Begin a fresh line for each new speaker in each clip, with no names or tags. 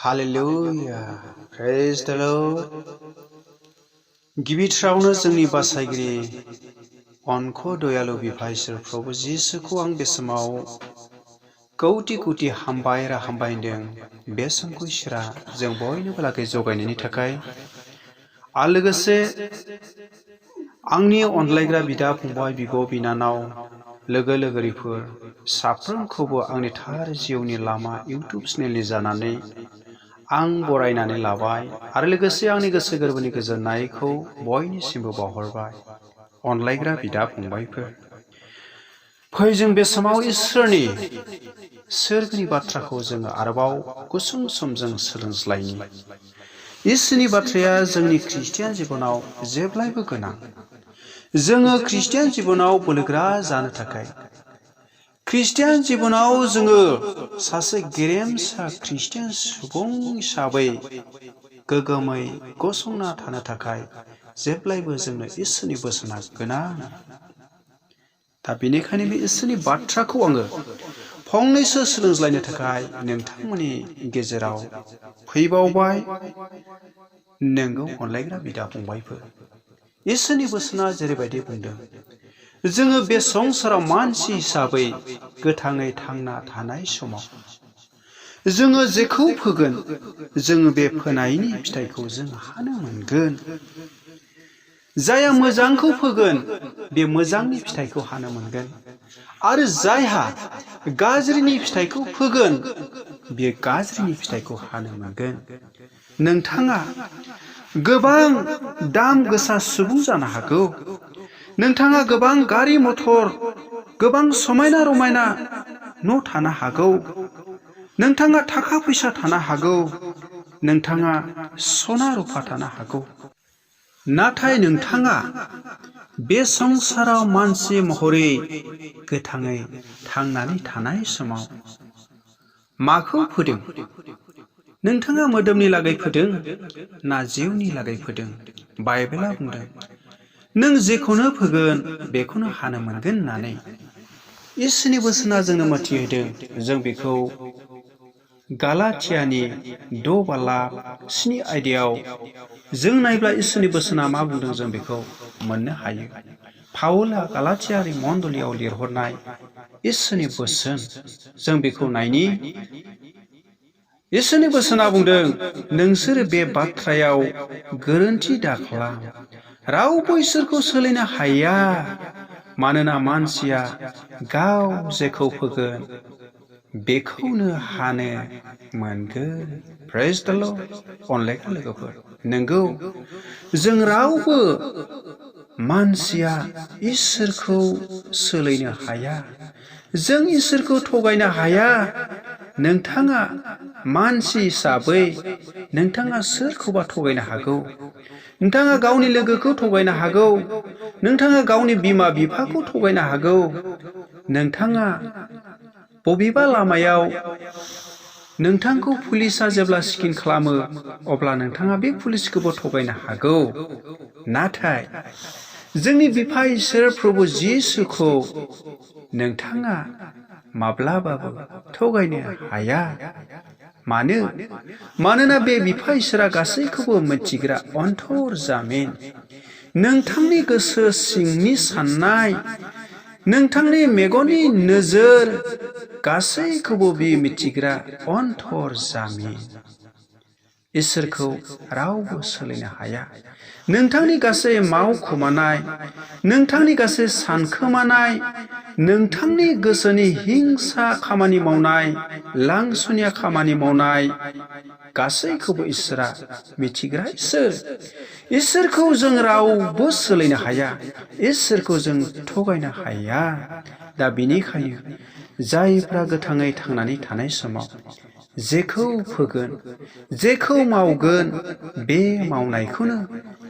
Hallelujah. Praise the Lord. गिबिथारावनो जोंनि बासायगिरि अनख दयालु बिफा इसोर प्रभु जिसुखौ आं बे समाव कौटि कौटि हामबायदों बे समखौ इसोरा जों बयनोबो लागै जगायनायनि थाखाय आरो लोगोसे आंनि अनलायग्रा बिदा फंबाय बिब' बिनानाव लोगो लोगोरिफोर साफ्रोमखौबो आंनि थार जिउनि लामा इउटुब चेनेलनि जानानै आं बरायनानै लाबाय आरो लोगोसे आंनि गोसो गोरबोनि गोजोननायखौ बयनिसिमबो बावहरबाय। अनलायग्रा बिदा फंबायफोर, फै जों बे समाव इसोरनि सोरगोनि बाथ्राखौ जोङो आरोबाव गुसुं समजों सोलोंज्लायनि। इसोरनि बाथ्राया जोंनि ख्रिस्टियान जिबनाव जेब्लायबो गोनां। जोङो ख्रिस्टियान जिबनाव बोलोगोरा जानो थाखाय, ख्रिस्टियान जिबनाव जोङो सासे गेरेमसा ख्रिस्टियान सुबुं हिसाबै गोग्गोमै गसंना थानो थाखाय जेब्लायबो जोंनो इसोरनि बोसोना गोनां। दा बेनिखायनो बे इसोरनि बाथ्राखौ आङो फंनैसो सोलोंज्लायनो थाखाय नोंथांमोननि गेजेराव फैबावबाय। नोंगौ अनलायग्रा बिदा फंबायफोर, इसोरनि बोसोना जेरैबायदि बुंदों, जोङो बे संसाराव मानसि हिसाबै गोथाङै थांना थानाय समाव जोङो जेखौ फोगोन जोङो बे फोनायनि फिथाइखौ जों हानो मोनगोन। जायहा मोजांखौ फोगोन बे मोजांनि फिथाइखौ हानो मोनगोन आरो जायहा गाज्रिनि फिथाइखौ फोगोन बे गाज्रिनि फिथाइखौ हानो मोनगोन। नोंथाङा गोबां दाम गोसा सुबुं जानो हागौ, नोंथाङा गोबां गारि मथर, गोबां समायना रमायना न' थानो हागौ, नोंथाङा थाखा फैसा थानो हागौ, नोंथाङा सना रुफा थानो हागौ, नाथाय नोंथाङा बे संसाराव मानसि महरै गोथाङै थांनानै थानाय समाव माखौ फोदों? नोंथाङा मोदोमनि लागै फोदों ना जिउनि लागै फोदों? बाइबेला बुंदों, नों जेखौनो फोगोन बेखौनो हानो मोनगोन होननानै। इसोरनि बोसोना जोंनो मोथिहोदों। जों बेखौ गालाथियानि 6:7 आयदायाव जों नायब्ला इसोरनि बोसोना मा बुंदों जों बेखौ मोननो हायो। पाउला गालाथियारि मण्डलियाव लिरहरनाय इसोरनि बोसोन, जों बेखौ नायनि। इसोरनि बोसोना बुंदों, नोंसोर बे बाथ्रायाव गोरोन्थि दाखालाम, रावबो इसोरखौ सोलायनो हाया, मानोना मानसिया गाव जेखौ फोगोन बेखौनो हानो मोनगोन। प्रेज द लर्ड। अनलायग्रा लोगोफोर, नोंगौ, जों रावबो मानसिया इसोरखौ सोलायनो हाया, जों इसोरखौ थगायनो हाया। नोंथाङा मानसि हिसाबै नोंथाङा सोरखौबा थगायनो हागौ, नोंथाङा गावनि लोगोखौ थगायनो हागौ, नोंथाङा गावनि बिमा बिफाखौ थगायनो हागौ, नोंथाङा बबेबा लामायाव नोंथांखौ पुलिसा जेब्ला स्किन खालामो अब्ला नोंथाङा बे पुलिसखौबो थगायनो हागौ। नाथाय जोंनि बिफा इसोर प्रभु जिसुखौ नोंथाङा माब्लाबाबो थगायनो हाया। मानोना बे बिफा इसोरा गासैखौबो मिथिग्रा अन्तरजामिन। नोंथांनि गोसो सिंनि साननाय, नोंथांनि मेगननि नोजोर गासैखौबो बे मिथिग्रा अन्तरजामिन। इसोरखौ रावबो सोलायनो हाया। नोंथांनि गासै मावखुमानाय, नोंथांनि गासै सानखोमानाय, नोंथांनि गोसोनि हिंसा खामानि मावनाय, लांसुनिया खामानि मावनाय गासैखौबो इसोरा मिथिग्रा इसोर। इसोरखौ जों रावबो सोलायनो हाया, इसोरखौ जों थगायनो हाया। दा बेनिखायनो जायफ्रा गोथाङै थांनानै थानाय समाव जेखौ फोगोन, जेखौ मावगोन, बे मावनायखौनो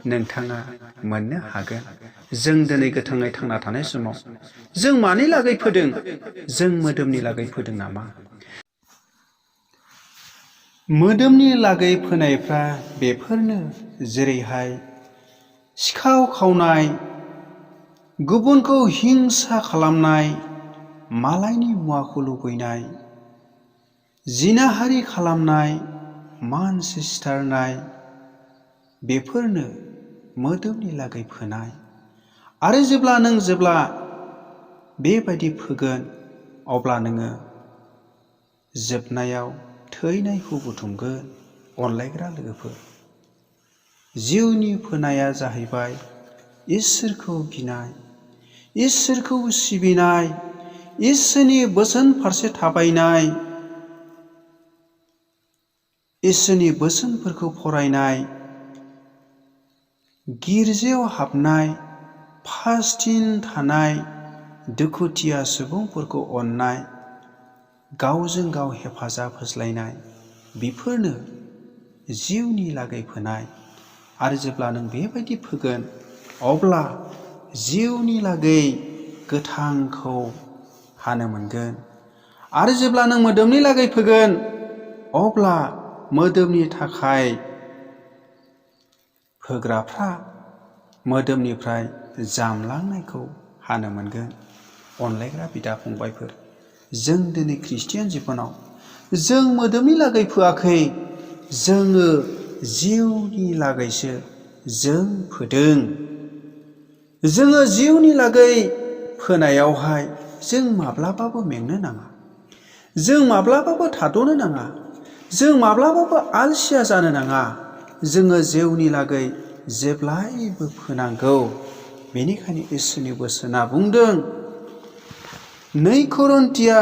नोंथाङा मोननो हागोन। जों दिनै गोथाङै थांना थानाय समाव जों मानि लागै फोदों? जों मोदोमनि लागै फोदों नामा? मोदोमनि लागै फोनायफ्रा बेफोरनो, जेरैहाय सिखाव खावनाय, गुबुनखौ हिंसा खालामनाय, मालायनि मुवाखौ लुबैनाय, जिनाहारि खालामनाय, मानसि सिथारनाय बेफोरनो मोदोमनि लागै फोनाय। आरो जेब्ला बेबायदि फोगोन अब्ला नोङो जोबनायाव थैनायखौ बुथुमगोन। अनलायग्रा लोगोफोर, जिउनि फोनाया जाहैबाय इसोरखौ गिनाय, इसोरखौ सिबिनाय, इसोरनि बोसोन फारसे थाबायनाय, इसोरनि बोसोनफोरखौ फरायनाय, गिर्जायाव हाबनाय, फास्टिं थानाय, दुखुथिया सुबुंफोरखौ अननाय, गावजों गाव हेफाजाब होज्लायनाय, बेफोरनो जिउनि लागै फोनाय। आरो जेब्ला नों बेबायदि फोगोन अब्ला जिउनि लागै गोथांखौ हानो मोनगोन। आरो जेब्ला नों मोदोमनि लागै फोगोन अब्ला मोदोमनि थाखाय फोग्राफ्रा मोदोमनिफ्राय जामलांनायखौ हानो मोनगोन। अनलायग्रा बिदा फंबायफोर, जों दिनै ख्रिस्टियान जिबनाव जों मोदोमनि लागै फोआखै, जोङो जिउनि लागैसो जों फोदों। जोङो जिउनि लागै फोनायावहाय जों माब्लाबाबो मेंनो नाङा, जों माब्लाबाबो थाद'नो नाङा, जों माब्लाबाबो आलसिया जानो नाङा। जोङो जिउनि लागै जेब्लायबो फोनांगौ। बेनिखायनो इसोरनि बोसोना बुंदों, 2 करिन्थिया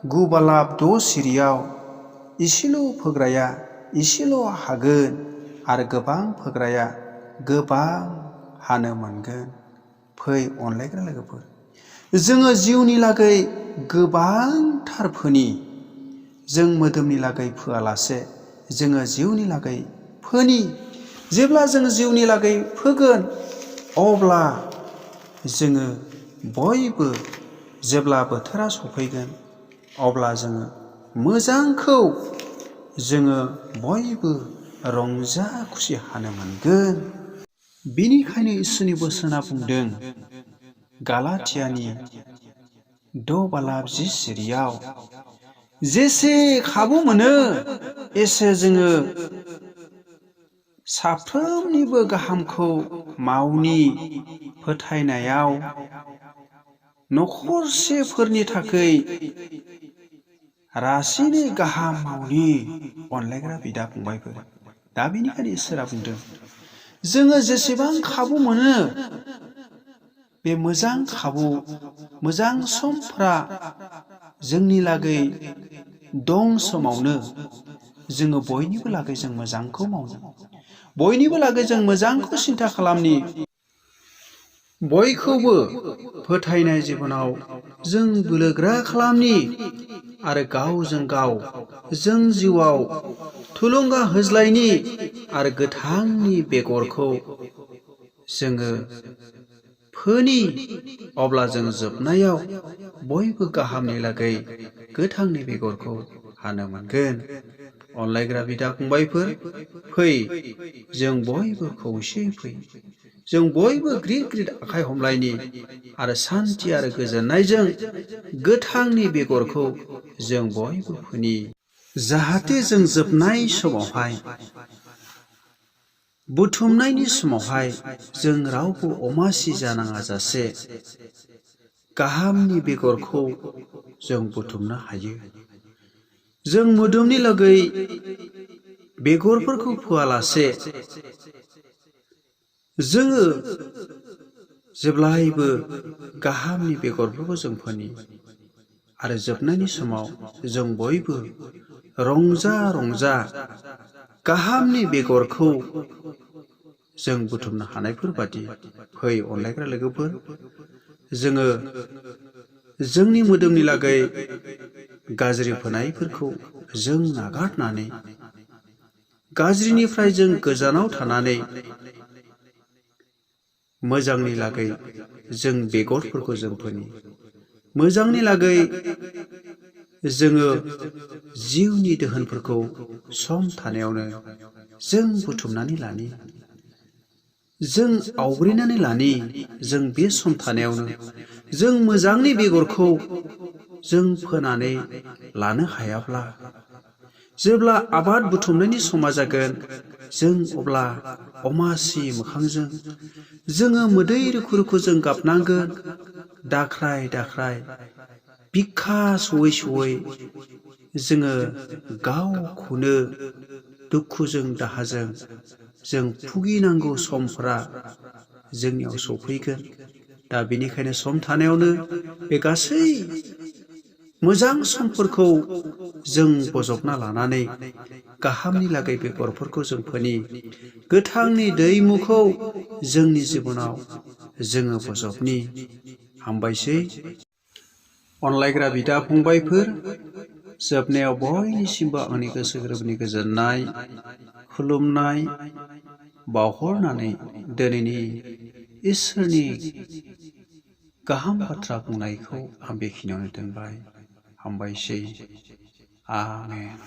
9:6 इसेल' फोग्राया इसेल' हागोन आरो गोबां फोग्राया गोबां हानो मोनगोन। फै अनलायग्रा लोगोफोर, जोङो जिउनि लागै गोबांथार फोनि। जों मोदोमनि लागै फोआलासे जोङो जिउनि लागै फोनि। जेब्ला जों जिउनि लागै फोगोन अब्ला जोङो बयबो जेब्ला बोथोरा सफैगोन अब्ला जोङो मोजांखौ जोङो बयबो रंजा खुसि हानो मोनगोन। बेनिखायनो इसोरनि बोसोना बुंदों गालाथियानि 6:10 जेसे खाबु मोनो एसे जोङो साफ्रोमनिबो गाहामखौ मावनि, फोथायनायाव नखरसेफोरनि थाखाय रासिनै गाहाम मावनि। अनलायग्रा बिदा फंबायफोर, दा बेनिखायनो इसोरा बुंदों जोङो जेसेबां खाबु मोनो बे मोजां खाबु, मोजां समफ्रा जोंनि लागै दं समावनो जोङो बयनिबो लागै जों मोजांखौ मावनि, बयनिबो लागै जों मोजांखौ सिन्था खालामनि। बयखौबो फोथायनाय जिबनाव जों बोलोगोरा खालामनि आरो गावजों गाव जों जिउआव थुलुंगा होज्लायनि आरो गोथांनि बेगरखौ जोङो फोनि। अब्ला जों जोबनायाव बयबो गाहामनि लागै गोथांनि बेगरखौ हानो मोनगोन। अनलायग्रा बिदा फंबायफोर, फै जों बयबो खौसेयै फै, जों बयबो ग्रिद ग्रिद आखाइ हमलायनि आरो सान्थि आरो गोजोननायजों गोथांनि बेगरखौ जों बयबो फोनि। जाहाथे जों जोबनाय समावहाय, बुथुमनायनि समावहाय जों रावबो अमासि जानाङा जासे गाहामनि बेगरखौ जों बुथुमनो हायो। जों मोदोमनि लागै बेगरफोरखौ फोआलासे जोङो जेब्लायबो गाहामनि बेगरफोरखौ जों फोनि आरो जोबनायनि समाव जों बयबो रंजा रंजा गाहामनि बेगरखौ जों बुथुमनो हानायफोर बादि फै अनलायग्रा लोगोफोर, जोङो जोंनि मोदोमनि लागै गाज्रि फोनायफोरखौ जों नागारनानै, गाज्रिनिफ्राय जों गोजानाव थानानै मोजांनि लागै जों बेगरफोरखौ जों फोनि। मोजांनि लागै जोङो जिउनि दोहोनफोरखौ सम थानायावनो जों बुथुमनानै लानि, जों आवग्रिनानै लानि। जों बे सम थानायावनो जों मोजांनि बेगरखौ जों फोनानै लानो हायाब्ला जेब्ला आबाद बुथुमनायनि समा जागोन जों अब्ला अमासि मोखांजों जोङो मोदै रुखु रुखु जों गाबनांगोन। दाख्राय दाख्राय बिखा सौयै सौयै जोङो गावखौनो दुखुजों दाहाजों जों भुगिनांगौ समफोरा जोंनियाव सफैगोन। दा बेनिखायनो सम थानायावनो बे गासै मोजां समफोरखौ जों बजबना लानानै गाहामनि लागै बेगरफोरखौ जों फोनि, गोथांनि दैमुखौ जोंनि जिबनाव जोङो बजबनि। हामबायसै। अनलायग्रा बिदा फंबायफोर, जोबनायाव बयनिसिमबो आंनि गोसो गोरबोनि गोजोननाय खुलुमनाय बावहरनानै दिनैनि इसोरनि गाहाम बाथ्रा बुंनायखौ आं बेखिनियावनो दोनबाय। हामबायसै। आमेन।